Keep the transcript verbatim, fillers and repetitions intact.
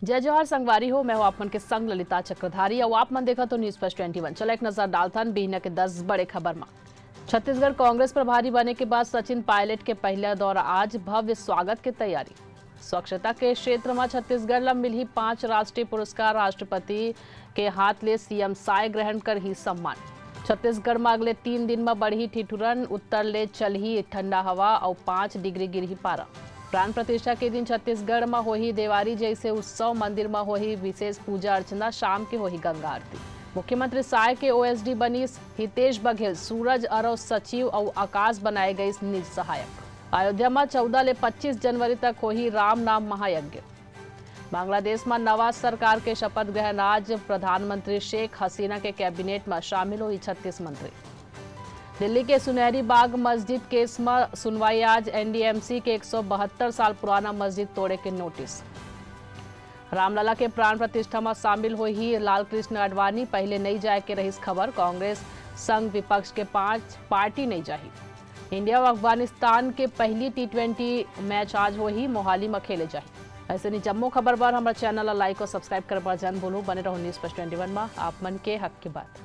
जय जोहार संगवारी हो, मैं हूं आप मन के संग ललिता चक्रधारी। अउ आप मन देखत हो News First twenty one। चलो एक नजर डालथन बिहनिया के दस बड़े खबर म। छत्तीसगढ़ कांग्रेस प्रभारी बने के बाद सचिन पायलट के पहला दौरा, आज भव्य स्वागत के तैयारी। स्वच्छता के क्षेत्र म छत्तीसगढ़ ल मिलही पांच राष्ट्रीय पुरस्कार, राष्ट्रपति के हाथ ले सीएम साय ग्रहण करही सम्मान। छत्तीसगढ़ म अगले तीन दिन म बढ़ही ठिठुरन, उत्तर ले चलही ठंडा हवा अउ पांच डिग्री गिरही पारा। प्राण प्रतिष्ठा के दिन छत्तीसगढ़ म होही देवारी जैसे उत्सव, मंदिर म होही विशेष पूजा अर्चना, शाम के होही गंगा आरती। मुख्यमंत्री साय के ओएसडी बनिस हितेश बघेल, सूरज अरव सचिव अउ आकाश बनाए गइस निज सहायक। अयोध्या म चौदह ले पच्चीस जनवरी तक होही राम नाम महायज्ञ। बांग्लादेश म नवा सरकार के शपथ ग्रहण आज, प्रधानमंत्री शेख हसीना के कैबिनेट म शामिल होही छत्तीस मंत्री। दिल्ली के सुनहरी बाग मस्जिद केस म सुनवाई आज, एनडीएमसी के एक सौ बहत्तर साल पुराना मस्जिद तोड़े के नोटिस। रामलला के प्राण प्रतिष्ठा म शामिल होही लालकृष्ण आडवाणी, पहले नइ जाए के रहिस खबर, कांग्रेस संग विपक्ष के पांच पार्टी नइ जाही। इंडिया अउ अफगानिस्तान के पहली टी ट्वेंटी मैच आज होही, मोहाली म खेले जाही। ऐसे नहीं जम्मो खबर बर हमर चैनल ला लाइक और सब्सक्राइब करे बर झन भूलू। बने रहो News First twenty one म, आप मन के हक के बात।